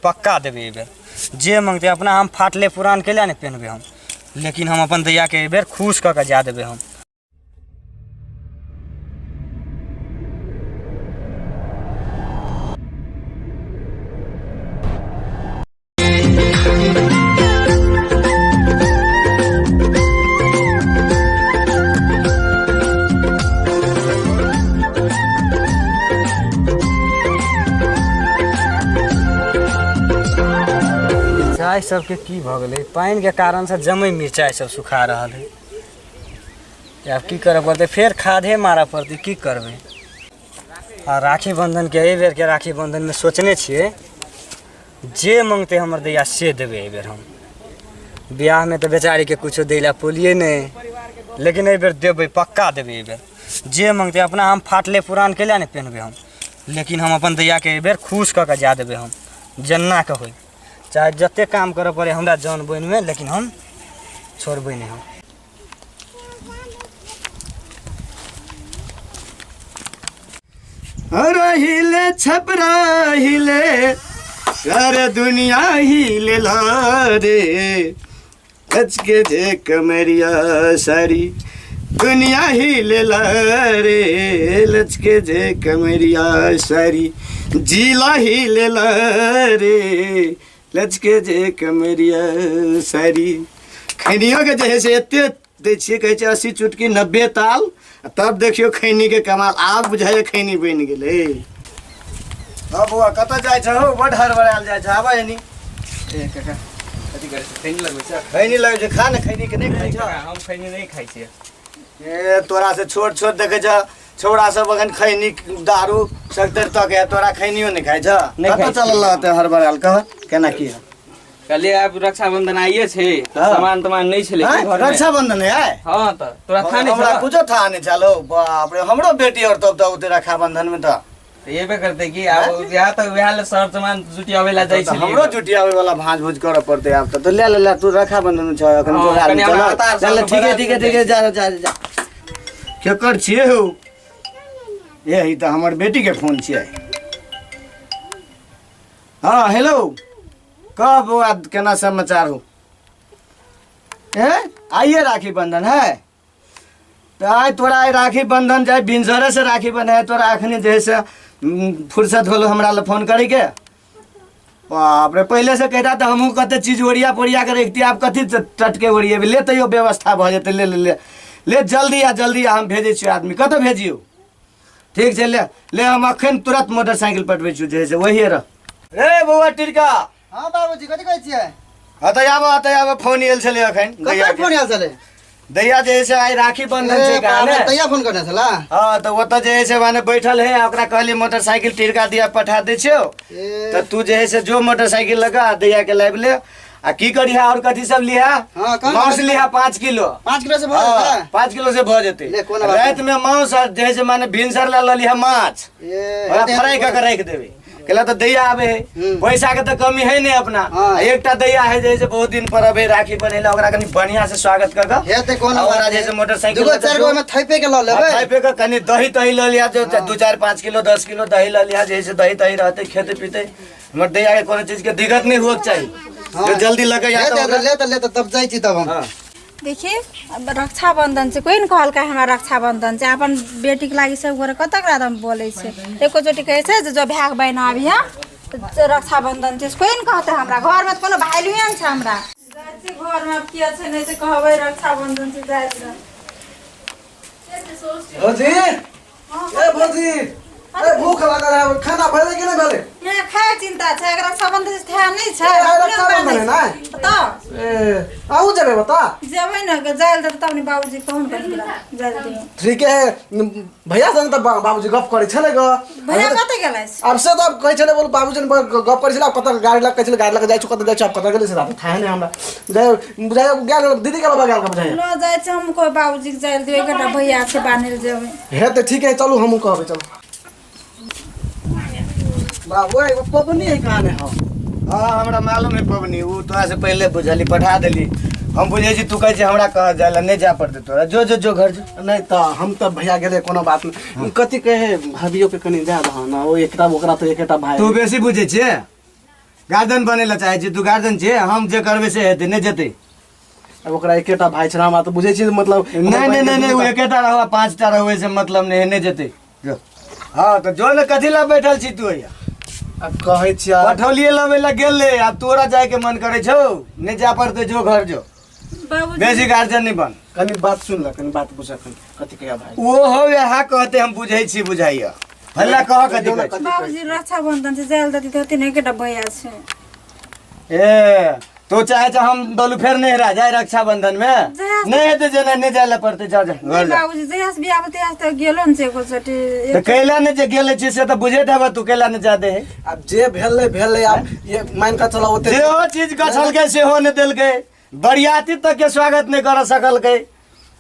पक्का देबै एहिबेर जे मङ्गतै अपना हम फाटले पुरान कैला नहि पेन्हबै हम, लेकिन हम अपन दैयाके एहिबेर खुश कऽ कऽ जा देबै हम। मिरचाइ सबके की भऽ गेलै? पानिके कारणसँ जमै मिरचाइ सब सुखा रहल है। आब की करऽ पड़तै? फेर खादे मारऽ पड़तै। की करबै? आ राखी बन्धनके एहि बेरके राखी बन्धनमे सोचने छियै, जे मङ्गतै हमर दैया से देबै एहिबेर हम। बियाहमे तऽ बेचारीके किछो दै लए पौलियै नहि, लेकिन एहिबेर देबै, पक्का देबै एहिबेर जे मङ्गतै। अपना हम फाटले पुरान कैला नहि पेन्हबै हम, लेकिन हम अपन दैयाके एहिबेर खुश कऽ कऽ जा देबै हम, जेना कऽ होइ, चाहे जतेक काम करऽ पड़ै हमरा जन बोनिमे, लेकिन हम छोड़बै नहि हम। हिले छपरा हिले, सारा दुनिया हिले रे, के जे कमरिया सारी दुनिया हिले रे, लचके जे कमरिया सारी जिला हिले रे, लचके जे कमरिया सारी। खैनियोके जे है से एते दै छियै, कहै छै 80 चुटकी 90 ताल, आ तब देखियौ खैनीके कमाल। आब बुझाइए खैनी बनि गेलै। हँ बौआ, कतऽ जाइ छहो? बड्ड हड़बड़ायल जाइ छ, आबऽ एनी। ए काका, कथी करै छै? खैनी लगबै छै। खैनी लगै छै, खा ने। खैनी के नहि खाइ छ? हम खैनी नहि खाइ छियै। ए, तोरा से छोट छोट देखै छ छौड़ा सब अखन खैनी दारू सगतर तक है, तोरा खैनियो नहि खाइ छ? नहि खाइ। कतऽ चलल रहतै हड़बड़ायल? कह, केना की है? कहलियै आब रक्षाबंधन आइए छै तऽ हाँ। सामान तमान नहि छलै आँय, घरमे। रक्षाबंधन है आइ? हँ, तऽ तोरा था नहि हमरा छौ? कुछो था नहीं चलो। बाप रे, हमरो बेटी और तब तऽ ओते रक्षाबंधन में तऽ तऽ एबे करतै कि आब वएह तऽ वएह लए सर सामान जुटियाबै लए जाइ तऽ छलियै। हमरो जुटियाबै वाला भाँज भूज करऽ पड़तै आब तऽ। ले ले ले, तू रक्षाबंधन में छ अखन। हाँ, जोगाड़ कनि में हमरा चल। अवतार चल, सबके ठीक है। बड़ा ठीक है, ठीक है, जा जा जा। केकर छियै हौ? ए, ई तऽ हमर बेटी के फोन छियै। हाँ हेलो, कह बौआ, केना समाचार हो? ए, आइए राखी बंधन है तऽ आइ तोरा आइ राखी बंधन जाय भिनसरे से राखी बंधन है तोरा। अखनी जे है से फुर्सत होलो हमरा लए फोन करैके? बाप रे, पहिले से कहता तऽ हमहूँ कते चीज ओरिया पोरिया के रखती। आब कथी टटके ओरिएबै? ले, तैयो व्यवस्था भऽ जेतै। ले ले ले ले, जल्दी आ, जल्दी आ। हम भेजै छियौ आदमी। कतऽ भेजियौ? ठीक छै, ले ले, हम अखन तुरंत मोटरसाइकिल पठबै छियौ, जे है से वही रह। रे बौआ टिरका। हँ बाबूजी, कथी कहै छियै? हँ तऽ आबऽ, तऽ आबऽ। फोन आयल छलै अखन दैया ककर के। फोन आयल छलै? दैया जे है से आइ राखी बंधन छै। ए, बाप रे, कहाँ? तैया फोन करने छला? हँ, तऽ ओतऽ जे है से माने बैठल है, आ ओकरा कहली मोटरसाइकिल टिरका दिया पठा दै छियौ। ए, तऽ तू जे है से जो मोटरसाइकिल लगा दैया के लाबि ले। आ की करिहा और कथी सब लिहा? हाँ, कौन? मांस लिहा 5 किलो। 5 किलो से भऽ हाँ, जेतै? 5 किलो से भऽ जेतै। ले, कोनो बात राति में मांस आ जे है से माने भिनसर ला लऽ लिहा माछ। ए, ओकरा हेतै, फ्राई हेतै। कऽ के राखि देबै। केला तऽ दैया आबे है, पैसा के तऽ कमी है नहीं अपना। हाँ। एकटा दैया है जे है से बहुत दिन पर अबे राखी बनेला, ओकरा कनि बढ़िया से स्वागत कऽ के हेतै, कोनो आ ओकरा बात जे है से नहि। मोटरसाइकिल दूगो लऽ कऽ चारि गो जो। ओहिमे थैपे के लऽ लेबै। खाइ पी के कनि दही तही लऽ लिहा, जो हाँ। 2 4 5 किलो 10 किलो दही लऽ लिहा, जे है से दही तही रहतै, खेतै पीतै। हमर दैया के कोनो चीज के दिक्कत नहीं हुअ के चाही। हाँ। जो जल्दी लगे या ले तऽ तऽ ओकरा ले तऽ ले तऽ तब जाइ छी तब हम। हाँ। देखी, अब रक्षाबंधन छै, कोइ ने कहलकै हमरा रक्षाबंधन छै। अपन बेटीके लागि सब गोरे कतक रात बोलै छै, एकोचोटि कहै छै जे जो भायके बहिन आबिहे तऽ रक्षाबंधन छै, कोइ ने कहतै। हमरा घरमे तऽ कोनो वैल्यूए नहि छै। हमरा जाइ छियै घरमे, आब किया छै नहि छै, कहबै रक्षाबंधन छै, जाइ छै। भौजी, ए भौजी, ए भूख लागल है, खाना भेलै कि नहि भेलै? यहाँ खाय चिंता छै, एकरा रक्षाबंधन से ध्यान नहि छै। ए, आइ अपने रक्षाबंधन है बान्है ने? छै। तऽ ए, अहूँ जेबै बता? जेबै ने, जाय लए देतै तब ने बाबूजी। कहून कथी जाय लए दियौ। ठीक है, भैया संग तऽ बाबूजी गप करै छलै ग। भैया कतऽ गेलै? आब से तऽ कहै छलै, बोल बाबूजी ने गप करै छलै, आब कतऽ गाड़ी लग कहै छलै, गाड़ी लग जाइ छु, कतऽ जाइ छु, आब कतऽ गेलै से तऽ थाहे नहि हमरा। बुझाइ बुझाइ गेल दीदी के बाबा गेल बुझाइ। ल जाइ छै, हम कोइ बाबूजी के जाय लए दियौ, एकटा भैया छै बान्हल, जेबै। हे तऽ ठीक है, चलू, हमहूँ कहबै, चलू। बाबू, एगो पबनी है कहाँ ने हो? हाँ, हमरा मालूम है पबनी। ओ तोरा से पहले बुझली, पठा देली। हम बुझै छी तू कहै छी हमरा कह जाय ला, नहि जाय पड़तै तोरा। जो जो जो, घर जो। नहि तऽ हम तऽ भैया गेलै, कोनो बात नहि। कथी कहे, भाभियो के कनि जा दह ने, ओ एकटा ओकरा तऽ एकेटा भाय। तू बेसी बुझै छियै। गार्जियन बने ला चाहे छी तू गार्जियन छियै हम जे करबै से हेतै नहि जेतै आब ओकरा एकेटा भाइ छै हमरा तऽ बुझै छियै मतलब नहि नहि नहि नहि ओ एकेटा रहू आ पाँचटा रहू से मतलब नहि नहि जेतै जो हँ तऽ जो ने कथी लए बैठल छी तू हैया आब कहै छियै पठौलिए लबै लए गेलै आब तोरा जायके मन करै छौ नहि जाय पड़तै जो घर जो बाबूजी बेसी गार्जियन नहि बन कनि बात सुन ल कनि बात बुझ कनि कथी कहिया भाइ ओहो वएह कहते हम बुझै छी बुझाइया भला कह कथी कहै छी बाबूजी रक्षाबंधन छै जायल देती तऽ होती ने एकेटा भैया छै ए तो चाहे छै हम दलू फेर नहिरा जाय रक्षाबंधन में जहिया नहि हेतै जेना नहि जाय लए पड़तै जा जा घर नहि जा बाबूजी जहिया से बियाह तहिया से तऽ गेलो ने छै एको चोटी तऽ कैला नहि जे गेले छी से तऽ बुझैत हेबऽ तू कैला नहि जा दे है आब जे भेलै भेलै आब ये मान कऽ चला ओते जेहो चीज गछलकै सेहो नहि देलकै बरियाती तक के स्वागत नहि कर सकलकै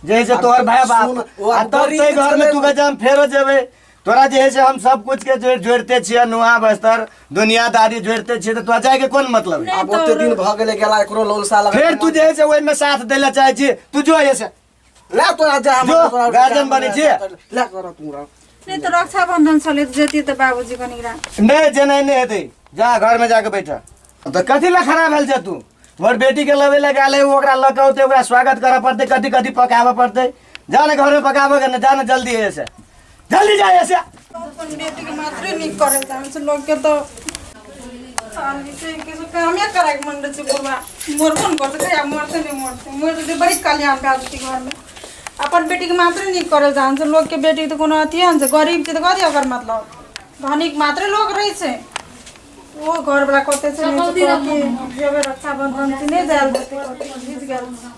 जे है से तोहर भाय सुन, बाप ओ आ आब तब गरीब तै घर में छलै। तू कहै छै हम फेरो जेबै तोरा जे है से हम सब कुछ के जोड़ते छियै नुआ बस्तर दुनियादारी जोड़ते छियै तऽ तोरा जायके कोन मतलब है आब ओते दिन भऽ गेलै गेला एकरो लोलसा लगा फेर तू जे है से ओहिमे साथ दै लए चाहै छी तू जो है से ले तोरा जा जो, गार्जियन बनै छियै। ले कर तू रह। नहि तऽ रक्षाबंधन छलै तऽ जैतियै तऽ बाबूजी कनि रा नहि जेनाइ नहि हेतै जा घरमे जाके बैठ तऽ कथी लए खराब भेल छै तू तोहर बेटीके लबै लए गेल है ओकरा लऽ कऽ औतै ओकरा स्वागत करऽ पड़तै कथी कथी पकाबऽ पड़तै जा ने घरमे पकाबऽ के ने जा ने जल्दी ऐसे जल्दी जा ऐसे अपन बेटीके मात्रे नीक करै छै हमसब लोकके तऽ आदमी छै किछु कामे करैके मन रहै छै बुढ़बा मरबो ने करतै कहिया मरतै नहि मरतै मरि जेतै बड़ी कल्याण भए जेतै घरमे अपन बेटीके मात्रे नीक करै छै हमसब लोकके बेटीके तऽ कोनो अथिए नहि छै गरीब छै तऽ कथी ओकर मतलब धनिक मात्रे लोक रहै छै ओ घरवला कते छै नहि छै, कहत कि जेबै रक्षाबंधन छै नहि जायल देतै कहतै घिच गेल छै।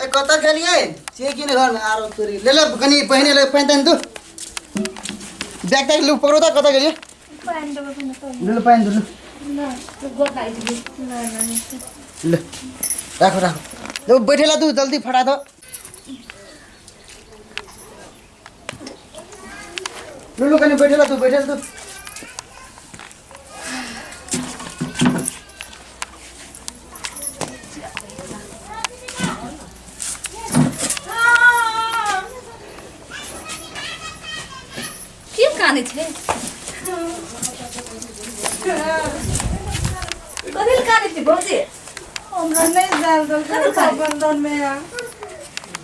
ए कतऽ गेलियै छियै कि नहि घरमे आरो तोरी ले ले कनि पहिने ले पानि तानि दू बैग तैग लू पकड़ू तऽ कतऽ गेलियै पानि देबै पहिने तब। ले ले पानि दू ले ले राखो राखो ले बैठे ला तू जल्दी फटा दो लू लू कनि बैठे ला तू बैठे ला तू की कानै छै कथी लए कानै छै भौजी हमरा नहि जायल देलकै रक्षाबंधन मे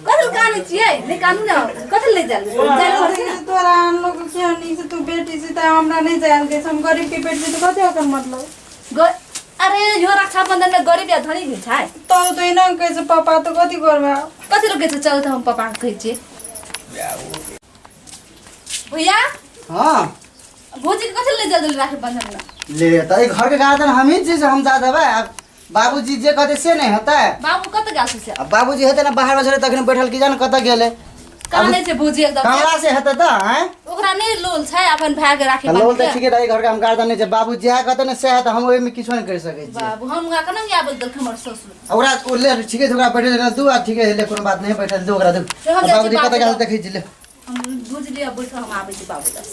कथी लए कानै छियै नहि कानू ने कथी लए जायल जायल पड़ै छै ने तोरा आन लोग के नीक से तू बेटी छी तऽ हमरा नहि जायल दै छै हम गरीब के बेटी छी तऽ कथी ओकर मतलब अरे यो रक्षाबंधन में गरीब या धनी भी छै तो तो एना कहै छै पापा तऽ कथी करबै कथी लोग कहै छै चल तऽ हम पापा के कहै छियै भैया हाँ भौजी के कथी ले जायल देली राखी बंधन में ले तऽ एहि घरके गार्जियन हमही छी से हम जा देबै आब बाबूजी जे कहतै से नहि हेतै बाबू कतऽ गेल छै से आ बाबूजी हेतै ने बाहरमे छलै तखन बैठल की जान कतऽ गेलै कानै छै भौजी एकदम कमरा से हेतै तऽ आँय ओकरा नहि लोल छै अपन भाय के राखी तऽ लोल बांधि तऽ के। ठीके रहै घरके हम गार्जियन नहि छै बाबू जएह कहतै ने सएह हेतै हम ओहिमे किछो नहि करि सकै छियै बाबू हम हुनका केना आबै देलक हमर ससुर आ ओकरा ओ ले ठीके छै ओकरा बैठल दू आ ठीके छै ले कोनो बात नहि बैठल दू ओकरा दू हम जाइ छी बाबूजी कतऽ बाबू गेल लग। देखै छी ले हम बुझलियै बैठो हम आबै छी बाबू लग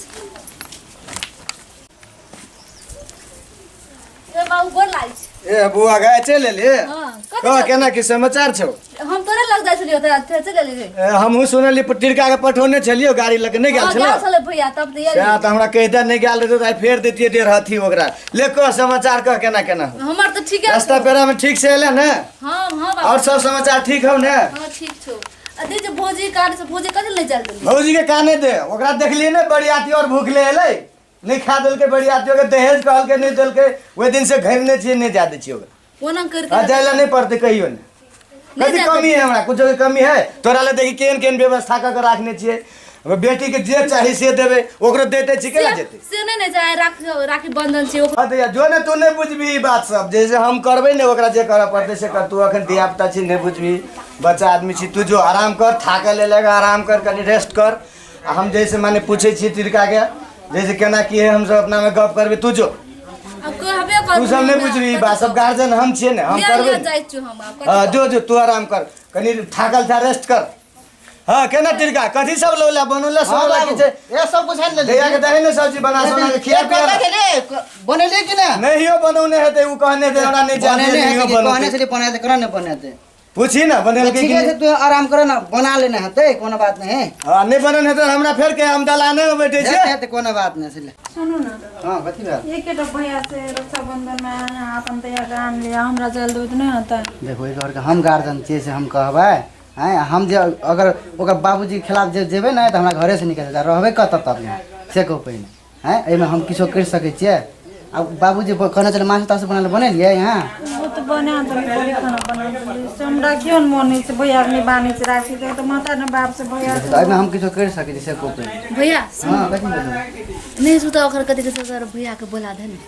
ए बाबू गोर लागै छी ए बौआ गाय चलि एली हँ कह कथी केना की समाचार छौ हम तोरे लग जाइ छलियै ओतऽ चलि एलियै ए, हमहूँ सुनलियै टिरका के पठौने छलियै गाड़ी लऽ के नहि गेल हँ छलौ गेल छलै भैया तब तऽ सएह एलियै तऽ हमरा कहिते नहि गेल रहितौ तऽ आइ फेर दैतियै डेढ़ अथी ओकरा ले कह समाचार कह केना केना हो हमर तऽ ठीके रास्ता पेरा में ठीक से एले ने हँ हँ बाबू और सब समाचार ठीक हौ ने हँ ठीक छौ आ दे जे भौजी कारण से भौजी कथी ले जायल देली भौजी के काने दे ओकरा देखलियै ने बरियाती और भूखले एलै नहि खा देलकै बरियातियो के दहेज कहलकै नहि देलकै ओहि दिन से घिरने छियै नहि जा दै छियै ओकरा ओना करके आ जाय लए नहि पड़तै कहियो नहि नहि कथी जाय कमी है हमरा कुछो के कमी है तोरा लए देखी केहन केहन व्यवस्था कऽ के राखने छियै हमर बेटी के जे चाही से देबै ओकरो दैते छी केना जेतै से नहि ने जाय राखी राखी बंधन छै ओकरो हँ तऽ जो ने तू नहि बुझबही ई बात सब जैसे हम करबै ने ओकरा जे करऽ पड़तै से कर तू अखन धिया पुता छी नहि बुझबही बच्चा आदमी छी तू जो आराम कर थाकल एलेगा आराम कर कनि रेस्ट कर आ हम जैसे माने पूछै छियै तिरका के जैसे केना की है हमसब अपना में गप करबै तू जो अब कहबे कर तू सब नहि बुझबही ई बात सब गार्जियन हम छियै ने हम करबै ने। जाइ छियौ हम आब हँ जो जो तू आराम कर कनि थाकल था रेस्ट कर हँ केना तिरका कथी सब लौला बनौला हाँ सब बाबू की छै ए सब कुछ आनि लेली दैया के दही ने सब्जी बना सोना के खिया पिया कतऽ गेलै बनेलियै कि नहि नहियो बनौने हेतै उ कहने हेतै हमरा नहि जाने बनेने नहियो हेतै कि कहने बनौते छलियै बनेतै केना नहि बनेतै पूछी ना बनेल के ठीक है तू आराम कर ना बना लेना हेतै कोनो बात नहीं है। हां नहीं बनल हेतै हमरा फेर के हम दलाने में बैठे हेतै छियै। हेतै कोनो बात नहीं छै। सुनू न। हां कथी भेल? एकेटा भैया से रक्षाबंधन में अहाँ अपन तैयार आन लिअ, हमरा जल दूध नहीं होता। देखो एक घर के हम गार्जियन छियै से हम कहबै हैं, हम जे अगर ओकर बाबूजी के खिलाफ जे जेबै ने तऽ हमरा घरे से निकलि जेतै, रहबै कतऽ तब यहाँ से कहू पहिने हैं, एहिमे हम किछो करि सकै छियै? आ बाबूजी कहने छलै माछ ताछ बना बनेलियै यहाँ? ओ तऽ बना देलियै, बड़ी खाना बना देलियै से हमरा क्यों मन होइ छै भैया नहि बान्है छै राखी तऽ माता ने बाप से भैया। तऽ एहिमे हम किछो करि सकै छियै से कहू पहिने। भैया। हँ कथी भेलै? नहीं सुता ओकर कथी के सर भैया के बोला दे ने।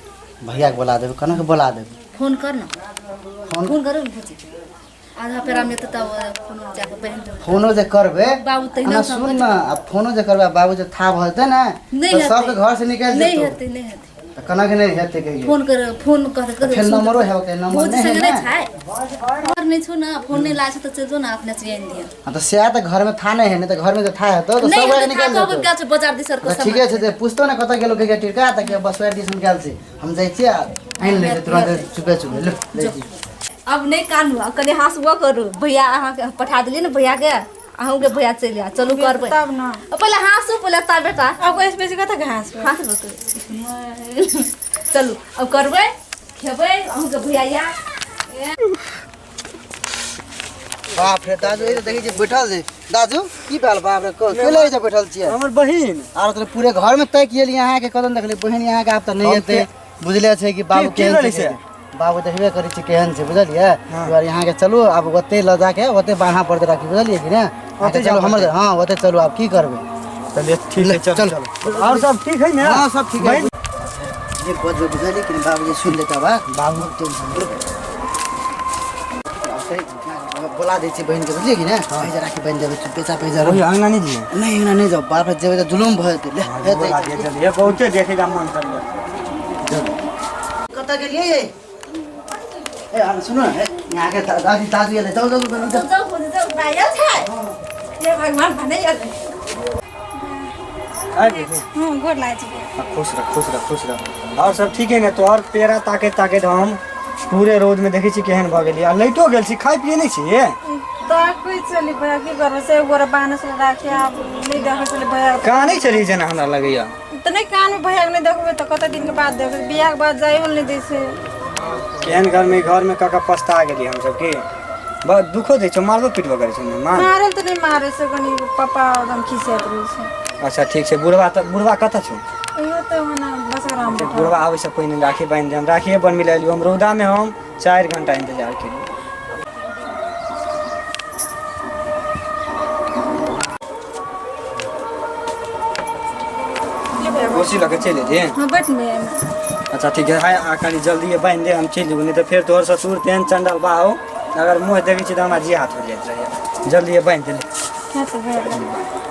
भैया के बोला देबै? केना के बोला देबै? फोन कर ना। फोन? फोन करू ने भौजी। आधा पेरा में तो तब फोन जाके बहन दे। फोनो जे करबै बाबू तहिना ना सब सुन ना, आ फोनो जे करबै बाबू जे था भऽ जेतै ने नहीं तऽ हेतै। सबके घर से निकालि नहीं देतौ। हेतै, नहीं हेतै। तऽ केना के नहि हेतै कहियो? फोन कर, फोन कर कर। फेर नंबरो हेबे के नंबर भौजी नहि है संगे ने? नहीं छै घर नहीं छौ ना, फोन नहीं लाए छौ तऽ चल जो ना अपने से आनि दिअ। हाँ तऽ सएह तऽ घर में था नहीं है, नहीं तऽ घर में जे था हेतौ तऽ नहीं सब गोटा हेतै, था निकालि कहबै देतौ। गेल छै बाजार दिसर को तऽ ठीके छै जे पुछतौ ने कतऽ गेलौ के टिरका तऽ के बसवारि दिसन गेल छै, हम जाइ छियै आ आनि लै छियै तुरन्त चुपे चुपे लो लै छी। अब नहीं कानू, अब कनि हँसबो करू। भैया अहाँके पठा देलियै ने भैया के, अहूँके भैया चलि आयत। चलू करबै तब न। पहिले हँसू पहिले तब बेटा। अब एहिसँ बेसी कतऽ घास? हँसबो करू। चलू अब करबै खेबै अहूँके भैया या। बाप रे दाजू, ई तऽ देखै छियै बैठल छै। दाजू की भेल? बाप रे के लगे छै बैठल छियै? हमर बहिन। आर तऽ पूरे घर में तय किए अहाँके कदम देखलियै बहिन अहाँके आब तऽ नहीं हम हेतै। बुझले छै कि बाबू की केहन करै छै? छै? बाबू देखबे करै छै केहन छै, बुझलियै? दुआरे अहाँके चलू आब ओतै लऽ जाके ओतै बान्हा पड़तै राखी, बुझलियै कि ने? ओतै चलू जाय हमर। पड़तै? हँ ओतै चलू, आब की करबै। चलिए ठीक है, चल चलू। और सब ठीक है ना? हाँ सब ठीक है। जे बजबै बुझलियै कि ने, बाबूजी सुनि लेता बा बाबू टेंशन बोला दै छियै बहिनके, बुझलियै कि ने? एहि राखी बान्हि देबै चुपे चापे जरूर। ओही अंगना नहीं दिए? नहि अंगना नहि जाउ, बाप रे जेबै तऽ जुलुम भऽ जेतै। ले हेतै। बोला दिए जल्दी, बहुते देखे का मन कर गया। कतऽ गेलियै ये? ए आब सुनू ने, ए, यहाँके दादी दाजु एलै, जाउ जाउ जाउ, जाउ। जाउ भौजी जाउ। आयल छै हे भगवान भने एलै। आबि गेली? हँ गोर लागै छी। हाँ, खुश रह खुश रह खुश रह। और सब ठीक है ने? तोहर पेड़ा ताके ताके हम पूरे रोड में देखै छी केहन भऽ गेली आ लैटो गेल छी, खाइ पिए नहि छी? तऽ कोइ चली भैया की करबै से गोरा बान्है छलै राखी, आब नहि देखै छलै भैया। कानै छली जेना हमरा लगैया। तऽ नहि कान भैया नहि देखबै तऽ कते दिनके बाद देखबै, बियाहके बाद जाइयो नहि दै छै। केहन घर में कऽ पछता गेली हमसब की बड़ दुखो दै छौ, मारबो पीटबो करै छौ ने? मार मारल तऽ नहि मारै छै, कनि पापा एकदम खिसियाइत रहै छै। अच्छा ठीक छै। बुढ़वा तऽ बुढ़वा कतऽ छौ? इहो तऽ ओना बसग्राम बैठल। बुढ़वा आबै से पहिने राखी बान्हि दे, हम राखिए बनबै लए एलियौ। हम रौदामे हम 4 घंटा इंतजार केलियै। कुर्सी लऽ के चलि एलियै? हँ बैठ ने। अच्छा ठीक है, हाय आ कनि जल्दी बान्हि दे, हम चलि जेबौ, नहि तऽ फेर तोहर ससुर तेहन चंडल बा हो, अगर मुँह देखै छी तऽ हमरा जी हाथ हो जाइत रहैया। जल्दी बान्हि दे। हँ तऽ भैया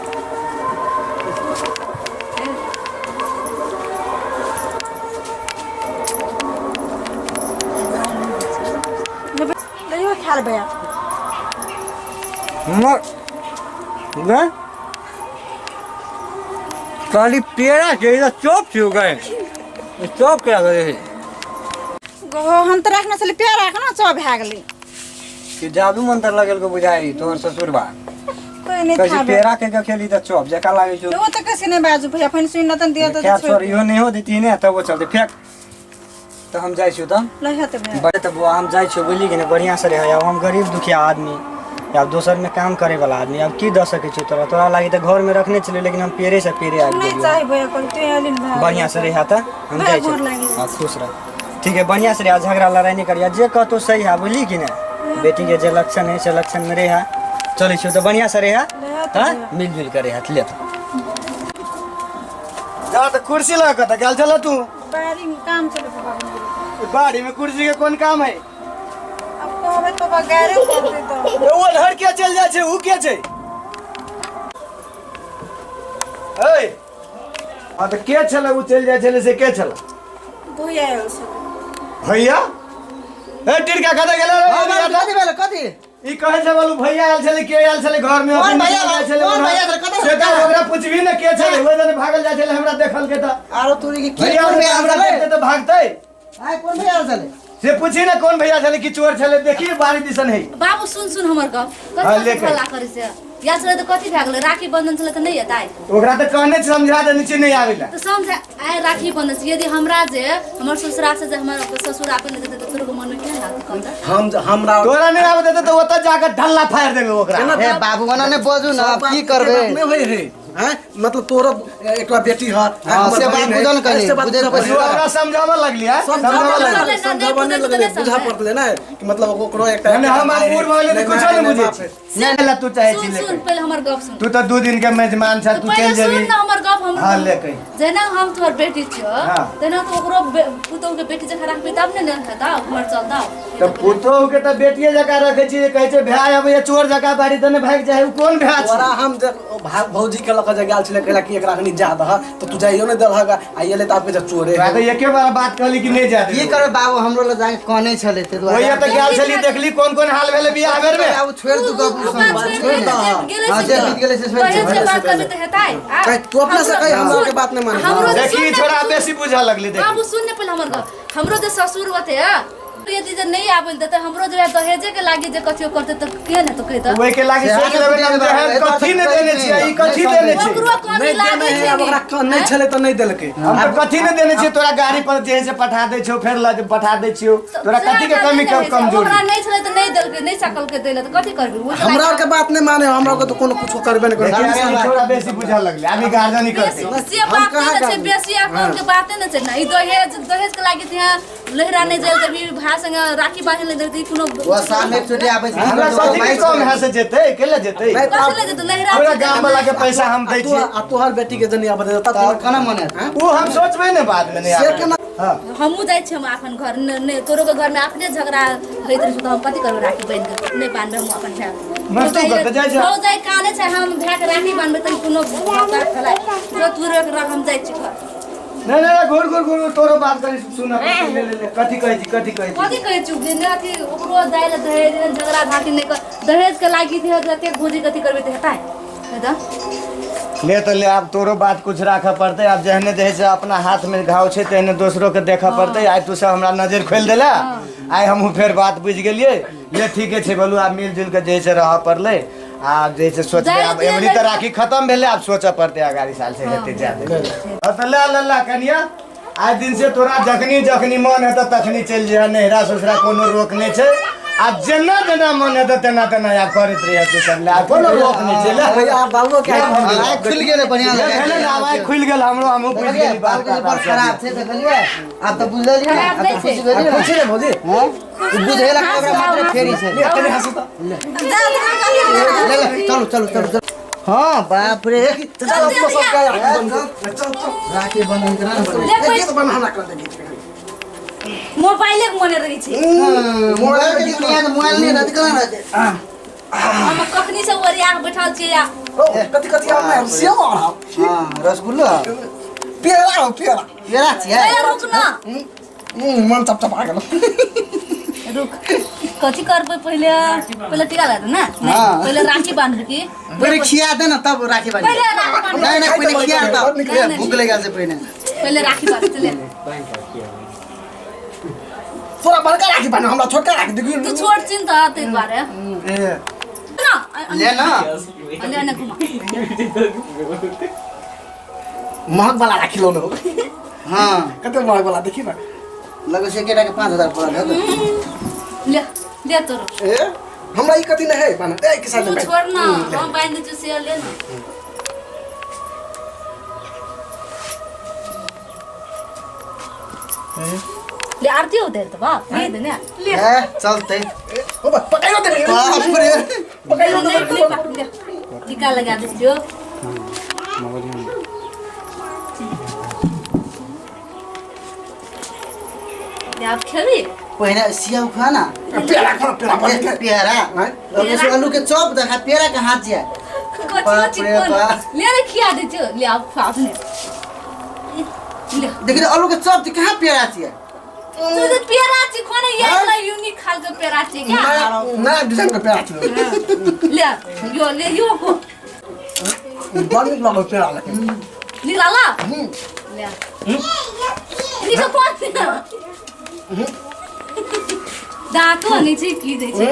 लइयो खायल भैया। मर गए खाली पेड़ा के इधर चौप छियो गए, चौप क्या करे? गो हम तऽ रखने छली पेड़ा के ना चौप भए गेलै। कि जादू मंत्र लगेल को बुझाई तोहर ससुर बा। कोइ नहि कहै छै था पेड़ा के के खेली तऽ चौप जका लागै छौ। ओ तऽ कैसे नहि बाजू भैया, फेर सुनि न दिअ तऽ खैर छोड़, इहो नहीं हो देती ने तब वो चलते फेंक तऽ हम जाइ छियौ तऽ। लइहे तऽ भैया। बड़े तऽ बौआ हम जाइ छियौ, बुझली कि नहि? बढ़िआँ से रहै। आब हम गरीब दुखिया आदमी, आब दोसर में काम करे वाला आदमी, आब की दऽ सकै छियौ तोरा? तोरा लागि तऽ घर में रखने छलियै, लेकिन हम पेड़े से पेड़े आबि नहि गेलियौ। चाही भैया, कहली तू एली ने भए। बढ़िआँ से रहिया तऽ हम भैया जाइ गोर छियौ। लागि। हाँ खुश रह, ठीक है, बढ़िआँ से रहिया, झगड़ा लड़ाई नहीं करिया, जे कहतो सही है, बुझली कि नहि? बेटी के जे लक्षण है से लक्षण में रहिया। चलै छियौ तऽ, बढ़िआँ से रहिया। रहिया तऽ हाँ भैया। मिलजुल कर रहिया ले तऽ। जा तऽ कुर्सी लऽ कऽ तऽ गेल छल तू? बाड़ी में काम चले पापा के। बाड़ी में कुर्सी के कोन काम है? अब कहबै पापा गारे करतै तऽ। ए, ओ लहर के चलि जाइ छै, उ के छै? ए हाँ तऽ के छलै उ चलि जाइ छलै से के छलै? भैया आयल छलै। भैया? ए टिरका कतऽ गेलै रे? हँ, बाबू, कथी भेलै कथी? ई कहै छै बोलू भैया आयल छलै, के आयल छलै घर में? कोन भैया? कोन भैया छलै? कतऽ से तऽ ओकरा पुछबी ने के छलै, ओहि दने भागल जाइ छलै हमरा देखल के तऽ। आरो तोरी के भैया कोन भैया आयल हमरा छलै? देखते तऽ भागतै। आँय, कोन भैया आयल छलै? से पूछी ना कोन भैया छले कि चोर छले देखी बारी दिसन है बाबू सुन सुन हमर गप हाँ, कथी ले के। हल्ला करै छै या छलै तऽ कथी भए गेलै राखी बंधन छलै तऽ नहि एतै ओकरा तऽ कहने छै समझा देने छियै नहि आबै तऽ समझ आइ राखी बंधन छै यदि हमरा जे हमर ससुरा से जे हमर ससुर आपन नहि देतै तऽ तोरो मन मे केहन लागत कहू तऽ हम हमरा तोरा नहि आबै देतै तऽ ओतऽ जाके ढल्ला फाड़ि देबै ओकरा हे बाबू ओना नहि बजू ने आब की करबै नहि होइ है हैं मतलब तोरो एकटा बेटी ह हाँ, से बात बुझल कनी, बुझे तू हमरा समझाबऽ लगली है समझाबऽ लगली समझाबऽ नहि लगलै बुझा पड़लै ने कि मतलब ओकरो एकटा नहि हम आब बूढ़ भऽ गेलियै तऽ कुछो नहि बुझै छी नहि ला तू चाहै छी सुन ले सुन पहिले हमर गप सुन तू तऽ 2 दिन के मेजमान छ तऽ तू पहिले चलि सुन जेबी ने हमर गप हम हाँ, ले कही। जेना हम तोहर बेटी छियो हाँ। तेना तो ओकरो पुतोहु के बेटी जकाँ राखबी तब ने ने हेतौ घर चलतौ तऽ पुतोहु के तऽ बेटिए जकाँ रखै छी कहै छै भाय अबैया चोर जकाँ बाड़ी दने भागि जाइ उ कोन भाय छै तोरा हम जे भौजी के लऽ के जे गेल छलै कहला कि एकरा कनी जा दह तऽ तू जाइयो नहि देलहक आ एलै तऽ आब कहै छै चोरे तोरा तऽ एके बार बात कहली कि नहि जा की देबै करबै बाबू हमरो लग जाके कहने छलै ताहि दुआरे ओहिया तऽ गेल छली देखली कोन कोन हाल भेलै बियाह बेर में आब छोड़ि दू गप उ बात छोड़ि छोड़ि दह दे, गेलै हाँ, से जे बीत गेलै से छोड़ि दहेज दे। के बात करबै तऽ हेतै आ? कही, तू अपना से कही, हमरा के बात नहि मानै। हमरो जे देखी सुन ने, छोड़ा सुन। बेसी बुझऽ लगली देखी बाबू सुन ने पहिले हमर गप हमरो जे ससुर होते यदि जे नहि आबै देतै हमरो जे दहेजे के लागी जे कथियो करतै तऽ केहन हेतौ कहि तऽ ओहि के लागी से सोच लेबै हम दहेज कथी नहि देने छियै ई कथी देने छियै ओकरो कमी नहि लागै देने छै है आब नि। ओकरा नहि छलै तऽ नहि देलकै हम तऽ कथी नहि देने छियै तोरा गाड़ी पर जे है से पठा दै छियौ फेर लऽ पठा दै छियौ तोरा से कथी के हमरा कमी नहि होइ छै। कमजोरी ओकरा नहि छलै तऽ नहि देलकै नहि सकलकै दै लए तऽ कथी करबै ओ तऽ हमरा आरके बात नहि माने हमरा आरके तऽ कोनो कुछो करबे नहि देखी, करै अभी छोड़ा बेसी बुझऽ लगलै अभी गार्जियन ही करतै बेसी से बात कहाँ नहि ने छै गार्जियन? बेसी अकाउंट के बाते नहि छै ने ई दहेज दहेज के लागी तऽ यहाँ लहरा नहि जायल देबी भाय संगे राखी बांधे लए देबी कोनो ओ सामने एक चोटी आबै छै हमरा कथी के कम है से जेतै केला जेतै नहि कथी लए जेतै लहरा पूरा गाम वाला के पैसा हम दै तू छियै आ तोहर बेटी के जनी आब देता तऽ केना मने ओ हम सोचबै ने बाद में नहि से आबै। केना हाँ हमहूँ जाइ छी हम अपन घर नहि तोरो के घर में अपने झगड़ा होइत रहै छै तऽ हम कथी करबै राखी बान्हि कऽ नहि बान्हबै हम अपन भाय मस्त कतऽ जाइ छै? भौजाइ काने छै हम भायके राखी बान्हबै तऽ कोनो बात भेलै जो तू रोक रख हम जाइ छी घर नहीं नहीं घुर घुर घुर तोरो बात करी सुन ले ले ले कथी कहै छी कथी कहै छी कथी कहै छी जे नहि अथी ओकरो जाइ लए दहेज एहन झगड़ा झाँटी नहि कर दहेज के लागी जते भौजी कथी करबै तऽ हेतै हेतै ले तऽ ले आब तोरो बात कुछ राखऽ पड़तै आब जेहने जे है से अपना हाथ में घाव छै तेहने दोसरो के देखऽ पड़तै आइ तू सब हमरा नजर खोलि देला आइ हमहूँ फेर बात बुझि गेलियै ले ठीके छै बोलू आब मिल जुलि के जे है से रहऽ पड़लै आब जे है से सोचबै आब एमरी तऽ राखी खतम भेलै आब सोचऽ पड़तै अगाड़ी साल से हेतै जादे हँ तऽ ले ले ले कनिया आइ दिन से तोरा जखनी जखनी मन हेतौ तखनी चलि जइहे नैहरा ससुरा कोनो रोक नहि छै आ जेना जेना मन हेतौ तेना तेना आब करैत रहिहे तू सब ले आब कोनो रोक नहि छै ले भैया बाबू के आँखि खुलि गेलै बढ़िआँ ले भेलै ने, आब आँखि खुलि गेल हमरो हमहूँ बुझि देखलियै गेली बात बाबूके जे बड़ खराब छै देखलियै आब तऽ बुझलियै ने आब तऽ खुश भेलियै ने खुशी रे भौजी हँ? ई बुझेला के ओकरा मात्र फेरी छै ले कनि हंसू तऽ ले ले चलू चलू चलू चलू हाँ बाप रे चल अपनो सब के राखी बंधन चल चल राखी बंधन केना ने बनेबै? ले ए, गीत पैसा बन हमरा कर दे गीत मोबाइले के मने रहै छै मोबाइल के दुनिया के मोबाइल नहि रहतै केना रहतै हम कखनी से ओरिया के बैठल छियै आ ओ कथी कथी आम है सेव और हम हाँ रसगुल्ला पेड़ा हो पेड़ा पेड़ा छियै ए, रुक न मन चपचपा गेल रुक कथी करबै पहिले पहिले टीका लगा दे ने नहीं, हाँ। पहिले राखी बांधबै की पहिले खिया दे ने तब राखी बांधबै पहिले राखी बांधबै नहीं नहीं पहिले खिया तब नहीं, नहीं। भूख लागि छै पहिने पहिले राखी बांध चले तोरा बड़का राखी बान्ह हमरा छोटका राखी देखियो तू छोट छिन तऽ ताहि दुआरे ए, ना ले ना ले ने घुमा महग वाला राखी लो ने हो हाँ कते महग वाला देखी ना लगै छै एकेटा के 5000 पड़ल हेतै ले ले तोरो ए हमरा ई कथी नहीं है बान्ह ए किसान तू भाई छोड़ ना हम बांध दै छियौ से ले ना ले आरती उधर तो बाप नहीं दे ने ले ए चलतै ओ बा पकाइयो दे बाप रे पकाइयो दे ले, ले, ले, टीका लगा दै छियौ ले आब खेबी पहिने सियाउ खा ना पेड़ा खा पेड़ा बन के पेड़ा हैं? लगै छै आलू के चॉप देखा पेड़ा के हाथ जिया कथी बाप चिकन रे बाप। ले रे खिया दै छियौ ले आब खुआ अपने ले देखि आलू के चॉप कहाँ पेड़ा छियै तू तो पेड़ा छी खोने ये वाला यूनिक खाल के पेड़ा छी क्या नया नया डिजाइन के पेड़ा छै ले यो ले यो को बड़ नीक लागल पेड़ा लेकिन निकाला ले निको कौन दाँतो नहीं छै की दै छै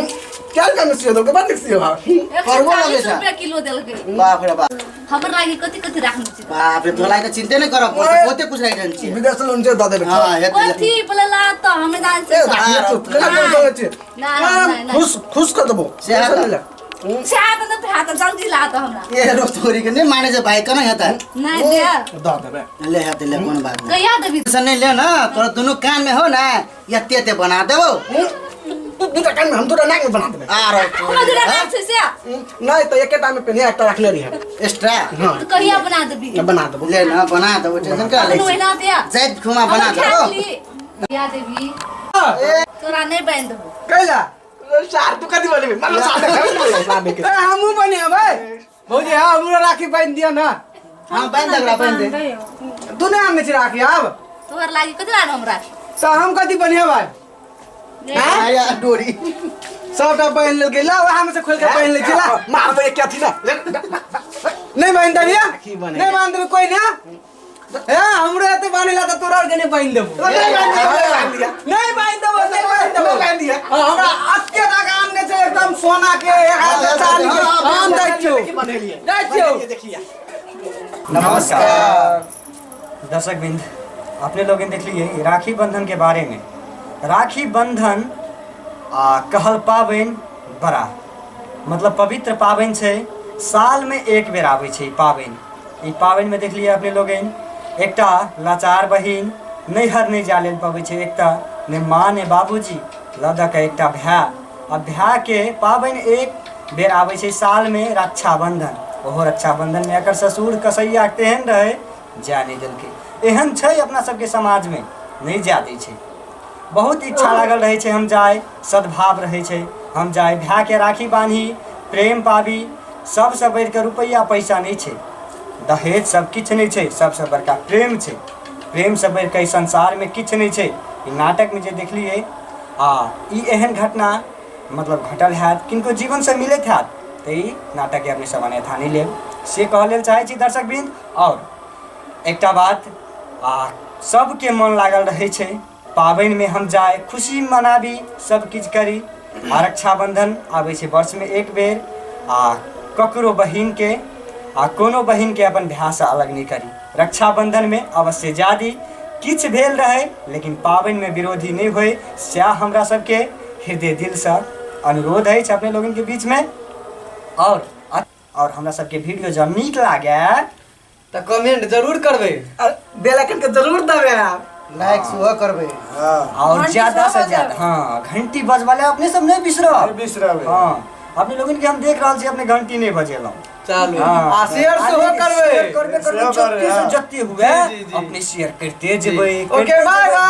क्या काम सियो दो के बड़ सियो हा 140 रुपया किलो देलकै। बाप रे बाप। हमर लागि कति कति राख्नु छ। बाप रे, तोरा लागि त चिन्ते नै करब पर्छ, बहुते कुछ राखि रहल छियै। विदेश से लोन छै द देबै। हां, हेतै। कथी बोले ला त हमे जान ए छै। राखिए चुप केना कर छै? ना, ना, ना। खुश खुश कर देबो। से हाथ। से हाथ न त हाथ जल्दी ला त हमरा। ए रो तोरी के नहीं माने जे भाई कना हेतै। नहीं दे। द देबै। ले हेतै, ले कोनो बात नहीं। कहिया देबी? से नहीं ले ना, तोरा दुनू कान में हो ना, या ते ते बना देबो। तू दूटा कान में हम तोरा नाक में बना देबै। आरो हमरा दूटा नाक छै से। नहीं तो एकेटा में पेन्हे एकटा रखले रही। एक्स्ट्रा। हां। तो कहिया बना देबी? बना देबो। ले ना बना देबो, टेंशन का ले। अखन ओहिना दे। जाइत खुमा बना देबो। कहिया देबी? तोरा नहीं बान्हि देबो। कैला सार तू कथी बोलबी? मानो सार देख, सार देख। ए हमहूँ बनेबै भौजी। हां हमरो राखी बान्हि दिअ ना। हां बान्हि दे, एकरा बान्हि दे। तू नहि आनने छी राखी आब? तोहर लागि कथी लाग हम राखी? तऽ हम कथी बनेबै? आया डोरी सबटा बान्हि लेलकै। ला वएह में से खोलि के बान्हि लै छी। ला मारबै के अथी ना। नहीं बान्हि देबियै? नहीं बान्हि देबै कोइ ना। ए हमरो एते बान्हि ला तऽ तोरा आरके नहि बान्हि देबो। नहीं बान्हि देबो, नहीं बान्हि देबो। बान्हि दिया। हमरा 80 टाका आनने छै एकदम सोना के, 1 हाथ चाली के। हम दै छियौ, दै छियौ। देखिए। नमस्कार दर्शक बिंद, अपने लोग देख लिए राखी बंधन के बारे में। राखी बंधन आ कहल पाबनि बड़ा मतलब पवित्र पाबनि छै। साल में एक बेर आबै छै ई पाबनि। ई पाबनि में देख लिए अपने लोगन, एकटा लाचार बहिन नैहर नहि जा लेल पबै छै। एकटा ने माँ ने बाबूजी, लऽ दऽ कऽ एकटा भाय। आ भायके पाबनि एक बेर आबै छै साल में, रक्षाबंधन। ओहो रक्षाबंधन में एकर ससुर कसैया तेहन रहै, जाय नहि देलकै। एहन छै अपना सबके समाजमे, नहि जाय दै छै। बहुत इच्छा लागल रहै छै हम जाय, सद्भाव रहै छै हम जाय, भायके राखी बान्ही, प्रेम पाबी। सबसँ बढ़िकऽ रुपैआ पैसा नहि छै, दहेज सब किछु नहि छै, सबसँ बड़का प्रेम छै। प्रेमसँ बढ़िकऽ एहि संसारमे किछु नहि छै। ई नाटकमे जे देखलियै आ ई एहन घटना मतलब घटल हैत, किनको जीवनसँ मिलैत हैत, तऽ ई नाटकके अपने सब अन्यथा नहि लेब, से कहऽ लेल चाहै छी दर्शक वृन्द। आओर एकटा बात, आ सबके मन लागल रहै छै पाबनिमे हम जाय, खुशी मनाबी, सब किछु करी। आ रक्षाबंधन आबै छै वर्षमे एक बेर। आ ककरो बहिनके आ कोनो बहिनके अपन भायसँ अलग नहि करी। रक्षाबंधनमे अवश्य जादी किछु भेल रहै, लेकिन पाबनिमे विरोधी नहि होइ, सएह हमरा सबके हृदय दिलसँ अनुरोध अछि अपने लोगनके बीचमे। और हमरा सबके वीडियो जब नीक लागे तऽ कमेंट जरूर करबै, बेल आइकन के जरूर दबे आप, लाइक सेहो करबै। और घंटी ज्यादा सेहो से ज्यादा। हाँ, घंटी बजबा अपने सब नहीं बिसरब। बिसरबै। हाँ, अपने लोगन के हम देख रहल छी, अपने घंटी नहीं बजेलहुँ। चलू। हाँ। आ शेयर सेहो शेयर करबै। करबे करबै, सेहो करबै, जते से हाँ। जते हुए जी, जी। अपने शेयर करते जेबै। ओके, बाय बाय।